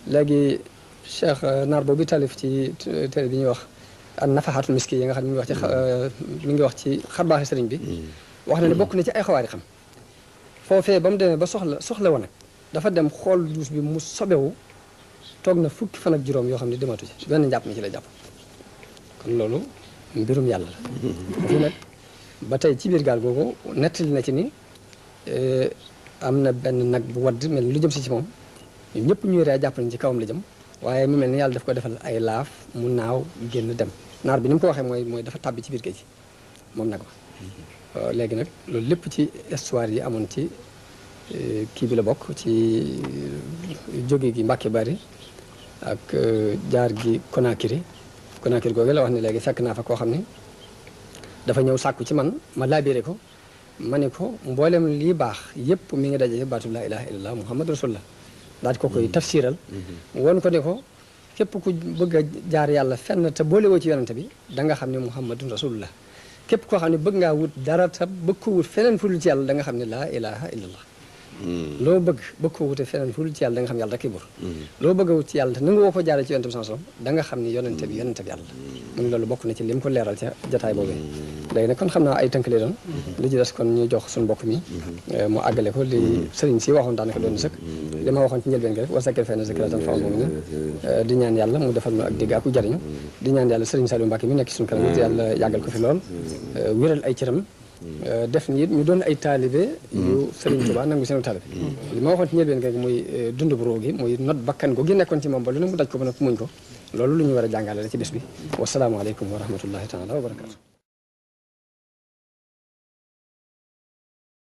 léegi Cheikh naar boobu taalif ci téere bi ñuy wax an nafahatul miski yi nga xam ne mi ngi wax ci xarbaaxi sëriñ bi wax na ne bokk na ci ay xawaari xam foofee ba mu demee ba soxla woon nag dafa dem xool duus bi mu sobewu toog na fukki fan ak juróom yoo xam ne dematu ci benn njàpp mi ci la jàpp kon loolu mbirum yàlla la fii nag ba tey ci biir gaal googu nettali na ci ni am na benn nag bu wadd mel lu jëm si ci moom ñun ñëpp ñuy ree jàpp nañ ci kawam la jëm waaye mu mel ni yàlla daf ko defal ay laaf mu naaw génn dem naar bi ni mu ko waxee mooy dafa tàbbi ci biir géej gi moom nag wa léegi nag loolu lépp ci histoire yi amoon ci kii bi la bokk ci jóge gi Mbàkke Bari ak jaar gi Conakry googu la wax ne léegi fekk naa fa koo xam ne dafa ñëw sàkku ci man ma laabiré ko ma ne ko mboolem lii baax yëpp mi ngi daje baatu laa ilaha illallah muhammad rasulullah daal di ko koy tafsiral woon ko ne ko képp ku bëgg a jaar yàlla fenn te boole woo ci yonente bi da nga xam ne muhammadun rasulullah képp koo xam ne bëgg ngaa wut dara te bëgg ko wut feneen fu dul ci yàlla da nga xam ne laa ilaha illallah loo bëgg ko wute feneen fu dul ci yàlla da nga xam yàlla rek bur loo bëgg a wut ci yàlla te nangu woo ko jaare ci yonente bi sallallahu alayhi wasallam da nga xam ne yonente bi yàlla mu ne loolu bokk na ci lim ko leeral ca jataay boobu léegi nag kon xam naa ay tënk lay doon li ci des kon ñu jox suñu mbokk mi mu àggale ko li sëriñ si waxoon daanaka doon sëkk li ma waxoon ci njëlbeen gi rek wa zakkir fa inna zikratan tanfa'ul mu'minin di ñaan yàlla mu defal nu ak dégg ak jariñ di ñaan yàlla sëriñ Saliou Mbacké mi nekk ci suñu kanam yàlla yàggal ko fi lool wéral ay cëram def ni it ñu doon ay taalibe yu sëriñ Tuubaa nangu seenu taalibe li ma waxoon ci njëlbeen gi rek muy dund bu roo gi muy not bakkan go gi nekkoon ci moom ba lu ne mu daj ko ba nag muñ ko loolu lu ñu war a jàngale la ci bés bi wasalaamualeykum wa rahmatullahi taala wa barakatu